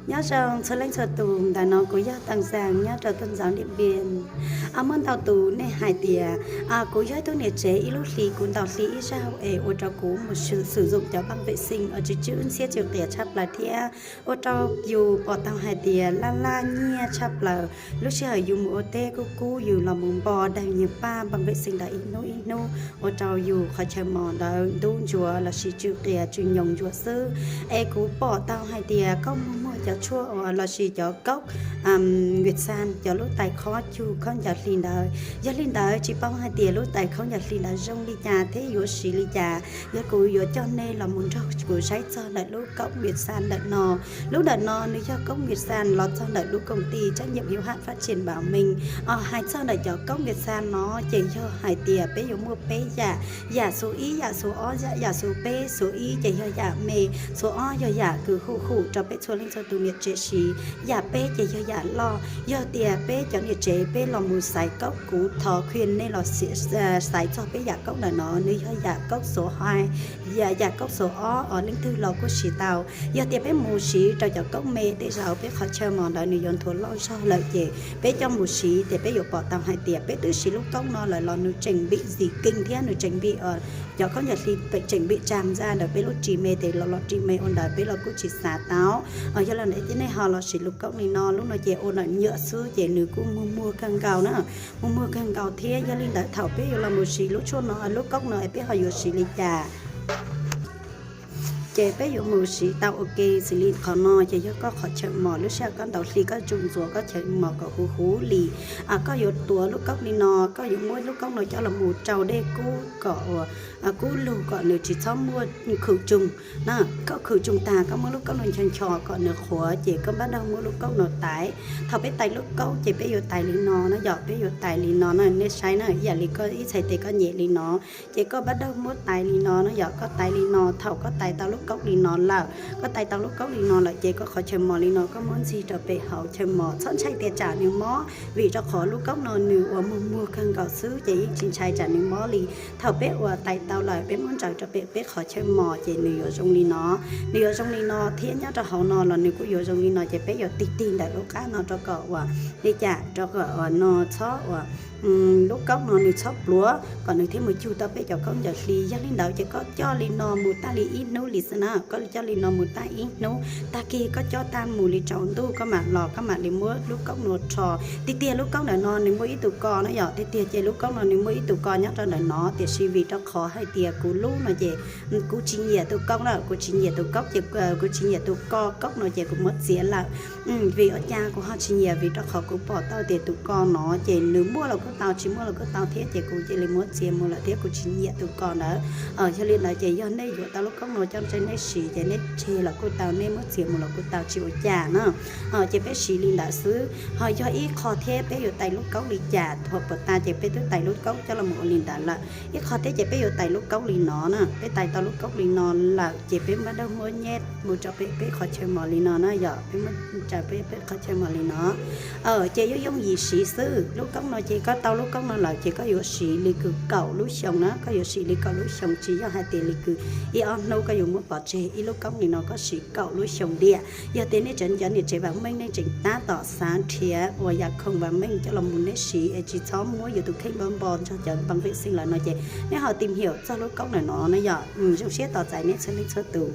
Nyob zoo txhua leej txhua tus, ntawm no kuv yog Tag Zag nyob rau tuaj ntxov Diam Npiam. Muaj ntau tus nej hais tias kuv yog ib tug niam tsev ib lub hli kuv ntaus hli ib zaug es ua rau kuv mus swm, swm zoom cov npaj vem xeej uas tsw tsw ntxhiab tsw qias tshaj plaws thiab ua rau yus pom tau hais tias laj laj nyiaj tshaj plaws. Lub sij hawm yus mus ua teb kub kub yus los mus npo daws nyiag paj npaj vem xeej ntawd ib hnub ib hnub ua rau yus qhov chaw mos ntawd ntub ntsuav lossis tsw qias tsw nyoos ntsuav xwb. Es kuv pom tau hais tias koj muag muag cov tshuaj uas lossis cov kaub Vietxan cov lub tais khob cug khaub ncaws hli ntawd. Yog li ntawd tsis paub hais tias lub tais khaub ncaws hli ntawd zoo li cas thiab yuav siv li cas. Yog kuv yuav coj nej los mus nrog kuv saib txog ntawm lub kaub Vietxan ntawm no. Lub ntawm no nws yog kaub Vietxan los txog ntawm lub koom ti trách nhiệm hữu hạn phát triển Bảo Minh. Hais txog ntawm cov kaub Vietxan no ces yog hais tias peb yuav muaj peb yam, yam xu ib, yam xu ob, yam xu peb. Xu ib ces yog yam me, xu ob yog yam kws hum hum rau peb txhua leej txhua tus niam tsev siv. Yam peb ces yog yam loj. Yog tias peb cov niam tsev peb los mus xaiv kaub, kuv thov khuyên nej los xaiv txog peb yam kaub ntawm no, nws yog yam kaub xu hai, yam kaub xu ob os leej twg los kuj siv tau. Yog tias peb mus siv rau cov kaub me tej zaum peb qhov chaw mos ntawd nws yuav nthuav loj zog lawm ces peb coj mus siv ces peb yuav pom tau hais tias peb twb siv lub kaub no lawm los nws tseem npim zim keej thiab nws tseem npim, cov khaub ncaws hli tseem npim tsam ntxa ntawm peb lub ris me ces los los ris me ua ntawd peb los kuj tsis xav tau. Yog li ntawd ces nej ho los siv lub kaub li no, lub no ces ua nram nyuam xwb ces nws kuj muag muag kawg nkaus na, muag muag kawg nkaus thiab. Yog li ntawd thaum peb yuav los mus siv lub tshuaj no, lub kaub no es peb ho yuav siv li cas? Ces peb yuav mus siv tau ua ke xws li qhov no ces yog koj qhov chaw mos, lub sij hawm koj ntaus hli koj tsum ntxuav koj chaw mos kom huv huv li. Koj yuav tuav lub kaub li no, koj yuav muab lub kaub no coj los mus rau dej kub kom, kub lug kom nws tsis txhob muaj khwm tsoog na. Koj khwm tsoog tag koj muab lub kaub no ncho ncho kom nws qhuav ces koj npaj daug muab lub kaub no tais. Thaum peb tais lub kaub ces peb yuav tais li no na yom, peb yuav tais li no na, nej saib na, ib yam li koj ib txhais tes koj nyem li no ces koj npaj daug muab tais li no na yom. Koj tais li no, thaum koj tais tau lub kaub li no lawm, koj tais tau lub kaub li no lawm ces koj qhov chaw mos li no koj muab ntxig rau pem hauv chaw mos, txhob ntshai tias tsam nws mob, vim rau qhov lub kaub no nws ua muag muag kawg nkaus xwb ces yeej tsis ntshai tsam nws mob li. Thaum peb ua tais tau lawm peb muab ntsaws rau pem peb qhov chaw mos ces nws yuav zoo li no. Nws yuav zoo li no thiab nyob rau hauv no los nws kuj yuav zoo li no ces peb yuav tig tig ntawm lub qab no rau kom ua li cas rau kom ua no txhob ua lub kaub no nws txhob pluav kom nws thiaj mus cug tau peb cov khaub ncaws hli. Yog li ntawd ces koj coj li no mus tag li ib hnub li xwb na, koj coj li no mus tag ib hnub, tag kis koj coj tag mus li tsaus ntuj koj mam los koj mam li muab lub kaub no rho. Tiag tiag lub kaub ntawm no nws muaj ib tug ko na yom, tiag tiag ces lub kaub no nws muaj ib tug ko nyob rau ntawm no, tiam sis vim rau qhov hais tias kuv lub no ces kuv tsis nyiam tus ko na, kuv tsis nyiam tus kaub ces kuv tsis nyiam tus ko kaub no ces kuv muab txiav lawm. Vim ua cas kuv ho tsis nyiam? Vim rau qhov kuv pom tau tias tus ko no ces nws muaj los kuj tau, tsis muaj los kuj tau thiab ces kuv cia li muab txiav mus lawm thiab kuv tsis nyiam tus ko ntawd. Yog li ntawd ces yog nej yuav tau lub kaub no coj ntsej nej siv ces nej tseg los kuj tau, nej muab txiav mus los kuj tau, tsis ua cas na. Ces peb siv li ntawd xwb. Ho yog ib qho thiab peb yuav tais lub kaub li cas thaum puas tas ces peb twb tais lub kaub coj los mus ua li ntawd lawm. Ib qho thiab ces peb yuav tais lub kaub li no na, peb tais tau lub kaub li no lawm ces peb npaj daug muab nyem mus rau pem peb qhov chaw mos li no na yom, peb muab ntsaws pem peb qhov chaw mos li no. Ces yooj yooj yim siv xwb. Lub kaub no ces koj tau lub kaub no lawm ces koj yuav siv li kws kaum lub xyoo na, koj yuav siv li kaum lub xyoo, tsis yog hais tias li kws ib ob hnub koj yuav muab pov tseg. Ib lub kaub li no koj siv kaum lub xyoo tiag. Yog tias nej tseem cov niam tsev vam meej nej tseem tab tom xav nrhiav uas yam khoom vam meej coj los mus nej siv es tsis txhob muab yus tus kheej npo npo nrog cov npam vem xeej lawm no ces nej ho tìm hiểu txog lub kaub ntawm no na yom. Zoo siab tos txais nej txhua leej txhua tus.